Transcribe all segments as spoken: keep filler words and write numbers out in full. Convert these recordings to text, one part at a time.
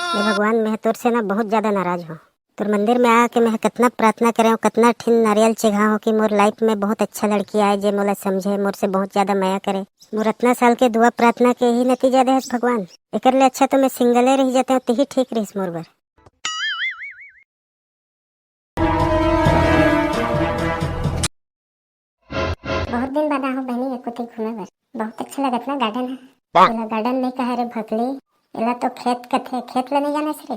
हे भगवान, मैं तोर से ना बहुत ज्यादा नाराज हूँ। तोर मंदिर में आके मैं कतना प्रार्थना करे हूँ, कतना ठिन नारियल चघा हूँ कि मोर लाइफ में बहुत अच्छा लड़की आए, जे मोला समझे, मोर से बहुत ज्यादा मया करे। मोर अतना साल के दुआ प्रार्थना के ही नतीजा दे हस भगवान। एकर ले अच्छा तो मैं सिंगले रह जाते हूँ, तेही ठीक रहिस मोर बर। बहुत दिन बाद आहूँ बहिनी, एक कोती घूमे बर। बहुत अच्छा लगत ना गार्डन है। एला गार्डन नहीं कहे रे भकली, एला तो खेत कथे। खेत ला नहीं जाने रे?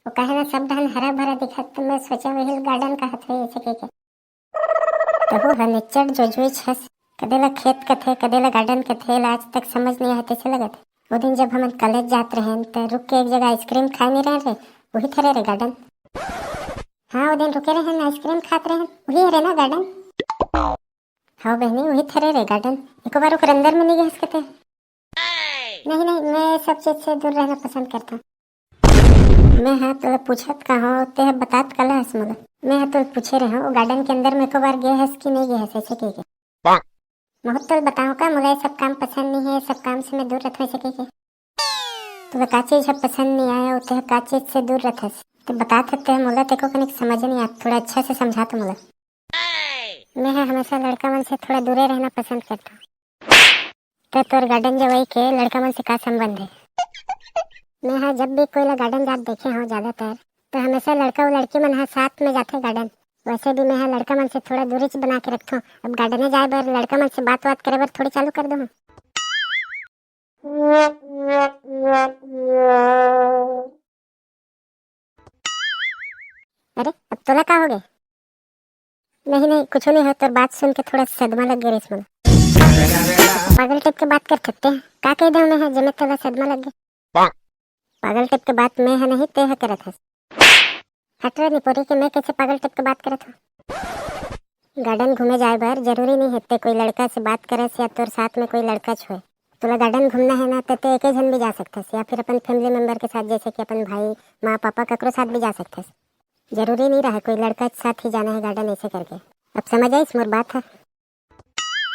वो कहे ना, सब डहन हरा भरा दिखत, तो मैं सोचा वही गार्डन कहत होही ऐसे कह के। तहू ह निच्चट जोजोई छस, कदे ला खेत कथे, कदे ला गार्डन कथे, एला आज तक समझ नहीं आए तैसे लगत। वो दिन जब हमन कॉलेज जात रहेन, त रुक के एक जगह आइसक्रीम खाए नहीं रहेन रे, वही थरे रे गार्डन। हाँ, वो दिन रुके रहेन, आइसक्रीम खात रहेन, वही हरे ना गार्डन। हाँ बहिनी, वही थरे रे गार्डन। एको बार ओकर अंदर में नहीं गए हस कते? नहीं, नहीं, मैं सब चीज से दूर रहना पसंद करता हूँ। मैं हा तोला पूछत का हूँ, ते हा बतात काला हस मोला? मैं हा तोला पूछे रहे हूँ, वो गार्डन के अंदर में एको बार गए हस कि नहीं गए हस, ऐसे कह के। बहुत तोला बताऊँ का, मोला ये सब काम पसंद नहीं है, ये सब काम से मैं दूर रहता हूँ, ऐसे कह के। तोला का चीज ह पसंद नहीं आया, वो ते हा का चीज से दूर रहथस? तो बतात हते मोला, तेको कनिक समझ नहीं आत, थोड़ा अच्छा से समझा तो मोला। मैं ह हमेशा लड़का मन से थोड़ा दूरे रहना पसंद करता हूँ। त तोर गार्डन जवई के लड़का मन से का संबंध है? मैं ह जब भी कोई ला गार्डन जात देखे हूँ ज्यादातर, तो हमेशा लड़का अउ लड़की मन ह साथ में जाथे गार्डन। वैसे भी मैं ह लड़का मन से थोड़ा दूरी च बना के रखथों। अब गार्डने जाए बर लड़का मन से बात बात करे बर थोड़ी चालू कर दूँ। अरे, अब तोला का हो गए? नहीं, नहीं, कुछ नहीं हो। तोर बात सुन के थोड़ा सदमा लग गया रे इसमें। पागल टाइप के बात कर सकते हैं। का कह दूँ मैं ह, जेमे तोला सदमा लग गया? पागल टाइप के बात मैं ह नहीं, ते ह करत हस। हट रे निपोरी के, मैं कैसे पागल टाइप के बात करत हूँ? गार्डन घूमे जाए बर जरूरी नहीं है ते कोई लड़का से बात करस या तोर साथ में कोई लड़का छ होए। तोला गार्डन घूमना है ना, त ते एके झन भी जा सकथस या फिर अपन फैमिली मेंबर के साथ, जैसे कि अपन भाई, माँ, पापा, ककरो साथ भी जा सकथस। जरूरी नहीं रहे कोई लड़का के साथ ही जाना है गार्डन, ऐसे करके। अब समझ आइस मोर बात ह?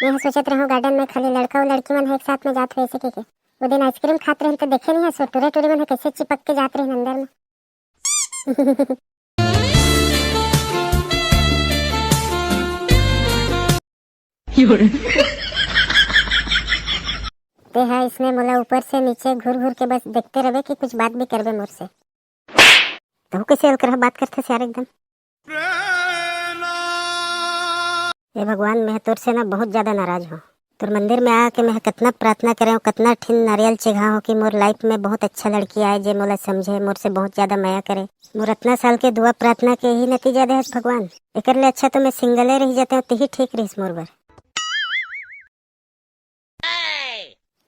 मैं ह सोचत रहूँ गार्डन में खाली लड़का अउ लड़की मन ह एक साथ में जात हुए, ऐसे कह के। वो दिन आइसक्रीम खात रहे तो देखे नहीं है, सो टूरा टूरी मन ह कैसे चिपक के जात रहे अंदर में। ते हा इसने मोला ऊपर से नीचे घूर घूर के बस देखते रहे कि कुछ बात भी करबे मोर से। तहू कैसे अलकरहा बात करथस यार एकदम। ए भगवान, मैं तोर से ना बहुत ज्यादा नाराज हूँ। तोर मंदिर में आके मैं कतना प्रार्थना करे हूँ, कतना ठिन नारियल चघा हूँ कि मोर लाइफ में बहुत अच्छा लड़की आए, जे मोला समझे, मोर से बहुत ज्यादा मया करे। मोर अतना साल के दुआ प्रार्थना के ही नतीजा दे हस भगवान। एकर ले अच्छा तो मैं सिंगले रह जाते हूँ, तेही ठीक रहिस मोर बर।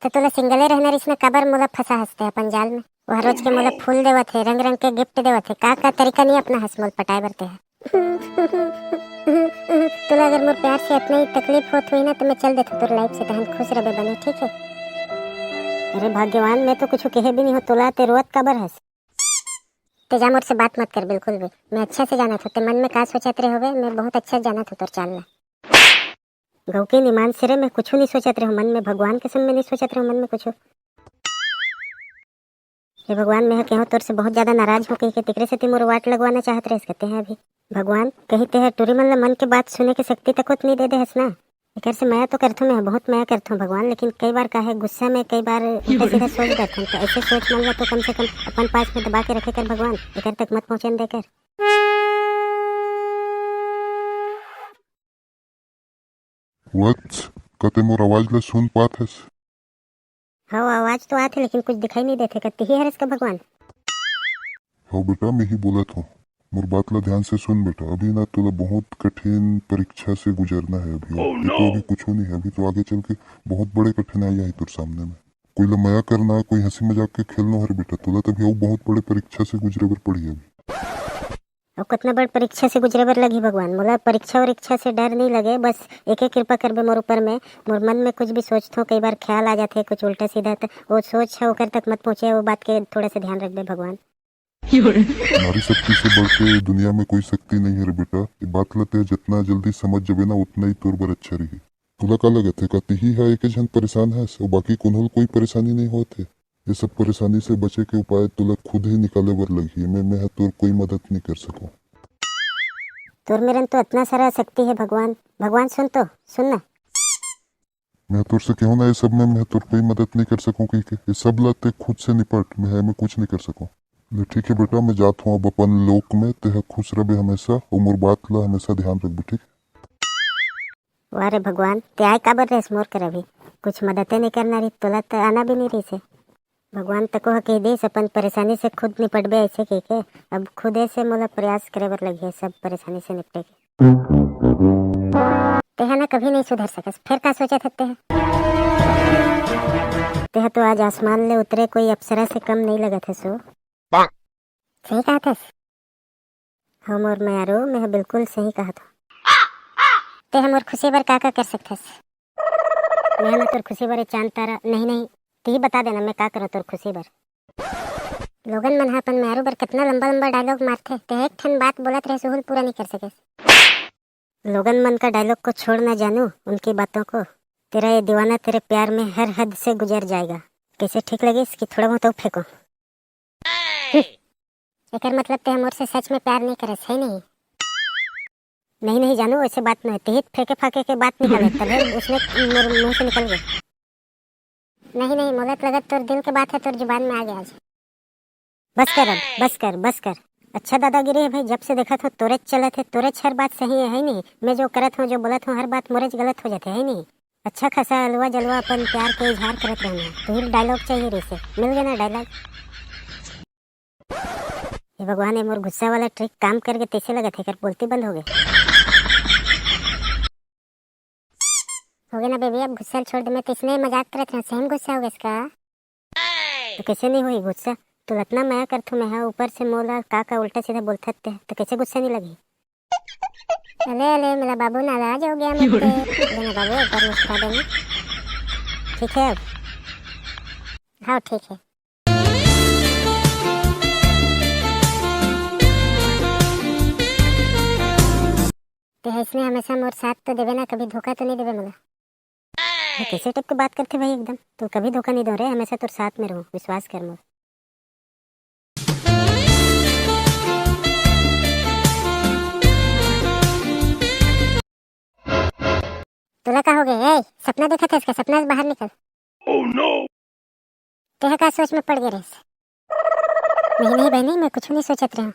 त तोला सिंगले रहना रिस में काबर मोला फंसा हस ते अपन जाल में? वह रोज के मोला फूल देवत हे, रंग रंग के गिफ्ट देवत हे, का का तरीका नहीं अपना हस मोल पटाए बर ते ह? तोला अगर मोर प्यार से इतना ही तकलीफ होत हुई ना, तो मैं चल देता तोर लाइफ से, तहन खुश रहे बने, ठीक है? अरे भाग्यवान, मैं तो कुछ कहे भी नहीं हो तोला, ते रोत काबर हस? ते जा, मोर से बात मत कर बिल्कुल भी। मैं अच्छा से जानत हूँ ते मन में का सोचत रहे होवे, मैं बहुत अच्छा जानत हूँ तोर चाल ला। गऊ के निमान सिरे, मैं कुछ नहीं सोचत रहूँ मन में, भगवान के सामने नहीं सोचत रहूँ मन में कुछ। हे भगवान, मैं केहो तोर से बहुत ज्यादा नाराज हो कह के, तेकरे सेती मोर वाट लगवाना चाहत रहे सकते हैं अभी। भगवान, कहीं ते ह टूरी मन ला मन के बात सुने के शक्ति तक नहीं दे दे हस ना। एकर से मया तो करथों, मैं बहुत मया करथों भगवान, लेकिन कई बार का है गुस्सा में कई बार उल्टा सीधा सोच डरथन, तो ऐसे सोच मन ला तो कम से कम अपन पास में दबा के रखे कर भगवान, एकर तक मत पहुँचन देकर। वत्स, का ते मोर आवाज ला सुन पात हस? हाँ, आवाज तो आत है, लेकिन कुछ दिखाई नहीं देते। का तिही हरस का भगवान? हाँ बेटा, मैं ही बोलत हूँ। मोर बात ला ध्यान से सुन बेटा, अभी ना तोला बहुत कठिन परीक्षा से गुजरना है। अभी तो अभी कुछ नहीं है, अभी तो आगे चल के बहुत बड़े कठिनाई आई तोर सामने में। कोई ला मया करना, कोई हंसी मजाक के खेलनो हर बेटा, तोला तभी अउ बहुत बड़े परीक्षा से गुजरे बर पड़ी अभी। अउ कतना बड़ परीक्षा से गुजरे बर लगही भगवान? मोला परीक्षा वरीक्षा से डर नहीं लगे, बस एके कृपा करबे मोर ऊपर में। मोर मन में कुछ भी सोचथों, कई बार ख्याल आ जाथे कुछ उल्टा सीधा, त वो सोच है ओकर तक मत पहुँचे, वो बात के थोड़ा से ध्यान रखबे भगवान। नारी शक्ति से बढ़ के दुनिया में कोई शक्ति नहीं है रे बेटा। ये बात ला ते जितना जल्दी समझ जाबे ना, उतना ही तोर बर अच्छा रही। तोला का लगत है, का तिही हा एके झन परेशान हस अउ बाकी कोनो ल कोई परेशानी नहीं होत है? ये सब परेशानी से बचे के उपाय तोला खुद ही निकाले बर लगही। मैं, मैं ह तोर कोई मदद नहीं कर सकूं। तोर मेरन तो इतना सारा शक्ति है भगवान। भगवान सुन तो, सुन ना। मैं तोर से कहूं ना, ये सब में मैं तोर कोई मदद नहीं कर सकूं कहिके। ये सब ला ते खुद से निपट, मैं, मैं कुछ नहीं कर सकूं। ले ठीक है बेटा, मैं जात हूं अब अपन लोक में। तेह खुश रहे हमेशा, अउ मोर बात ला हमेशा ध्यान रखबे, ठीक? वाह रे भगवान, ते आय काबर रेस मोर कर अभी? कुछ मददे नहीं करना रही, तोला ते आना भी नहीं रही से। भगवान तको ह कह देस, अपन परेशानी से खुद निपटबे ऐसे कह के। अब खुदे से मोला प्रयास करे बर लगी है सब परेशानी से निपटे के। तेहा ना कभी नहीं सुधर सकस, फिर का सोचत हस तेहा? तेहा तो आज आसमान ले उतरे कोई अप्सरा से कम नहीं लगत हस ओ। सही कहत हस। हो मोर मयारू, मैं बिल्कुल सही कहत हूँ। तेहा मोर खुशी बर का का कर सकथस? मैं ना तोर खुशी बर चांद तारा, नहीं, नहीं, तेही बता देना मैं का करो तोर खुशी बर। लोगन मन ह अपन मयारू बर कितना लंबा लंबा डायलॉग मारथे, ते एक ठन बात बोलत रहे सुहुल पूरा नहीं कर सके। लोगन मन का डायलॉग को छोड़ ना जानू, उनकी बातों को। तेरा ये दीवाना तेरे प्यार में हर हद से गुजर जाएगा। कैसे ठीक लगे इसकी थोड़ा बहुत और फेंको। हम्म, एकर मतलब ते मोर से सच में प्यार नहीं करस है नहीं? नहीं, नहीं जानू, ऐसे बात नहीं। तेहित फेंके फाके के बात निकाले, तभे उसने मोर मुंह से निकल गए। नहीं, नहीं, मोला तो लगत तोर दिल के बात है, तोर जुबान में आ गया आज। बस कर अब, बस कर, बस कर। अच्छा दादागिरी है भाई, जब से देखत हो तोरेच चलत है, तोरेच हर बात सही है, है नहीं? मैं जो करत हूँ, जो बोलत हूँ, हर बात मोरेच गलत हो जाते, है नहीं? अच्छा खासा अलवा जलवा अपन प्यार के इजहार करत रहना। तुही डायलॉग चाहिए रे से, मिल गया ना डायलॉग। हे भगवान, ये मोर गुस्सा वाला ट्रिक काम करके तैसे लगत है, कर बोलती बंद हो गए। हो गया ना बेबी, अब गुस्सा छोड़ दे। मैं तो इसने मजाक करत रहा, सही में गुस्सा हो गया इसका। तो कैसे नहीं हुई गुस्सा? तू इतना मया करथू मैं हा, ऊपर से मोला का का उल्टा सीधा बोलथत ते, तो कैसे गुस्सा नहीं लगी? अले अले, मेरा बाबू नाराज हो गया मुझसे। अरे ना बाबू, एक बार मुस्कुरा देना। ठीक है अब? हाँ ठीक है। ते इसने हमेशा मोर साथ तो देवे ना, कभी धोखा तो नहीं देवे मोला। ये कैसे टाइप की बात करते भाई एकदम? तो कभी धोखा नहीं दो रे, हमेशा तोर साथ में रहूं, विश्वास कर मोर। तोला का हो गए? ए, सपना देखत हस का? सपना से बाहर निकल। Oh no! तेहा का सोच में पड़ गए रहिस? नहीं, नहीं बहनी, मैं कुछ नहीं सोचत रहा।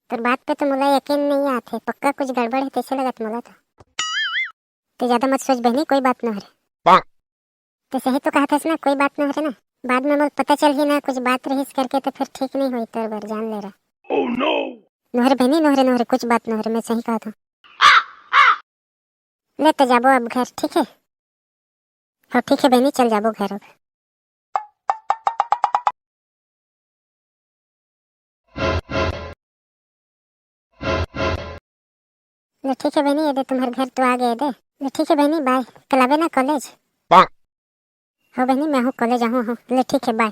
तोर बात पे तो मोला यकीन नहीं आथे, पक्का कुछ गड़बड़ है तैसे लगत मोला तो। ते ज्यादा मत सोच बहनी, कोई बात न हरे। ते सही तो कहत हस ना, कोई बात न हरे ना। बाद में मोला पता चल ही ना कुछ बात रहिस करके, तो फिर ठीक नहीं होई तोर बर, जान ले रहा। Oh no! नोहरे बहनी, नोहरे, नोहरे, कुछ बात नोहरे, मैं सही कहत हूँ। ले तो जाबो अब घर, ठीक है? हाँ ठीक है बहनी, चल जाबो घर अब। ले ठीक है बहनी, ये दे तुम्हारे घर तो आ गए दे। ले ठीक है बहनी, बाय। कल आवे ना कॉलेज? हो बहनी, मैं हूँ कॉलेज आहूँ, हूँ। ले ठीक है, बाय।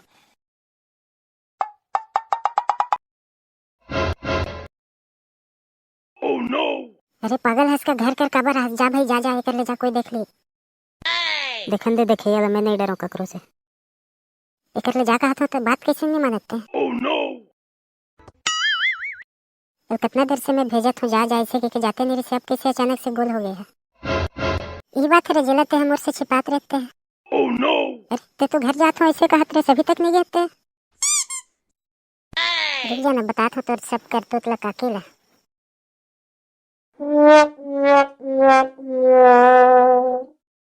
Oh no! अरे पागल हस का, घर कर काबर हस? जा भाई, जा, जा, एकर ले जा, कोई देख ली। देखन दे, देखे याला, मैं नहीं डरों ककरो से। एकर ले जा कहत हो तो बात कैसे नहीं मानत ते? Oh no! अब कितना देर से मैं भेजत हूँ, जा, जा, ऐसे कह के जाते नहीं रहे, अब कैसे अचानक से गोल हो गए है? ई बात है रे, जेला ते हमर से छिपात रहते हैं। Oh no! अरे ते तो घर जात हो ऐसे कहत रहे, अभी तक नहीं गए ते। रुक जा ना, बतात हूँ तोर सब करतूत ला काकी ला।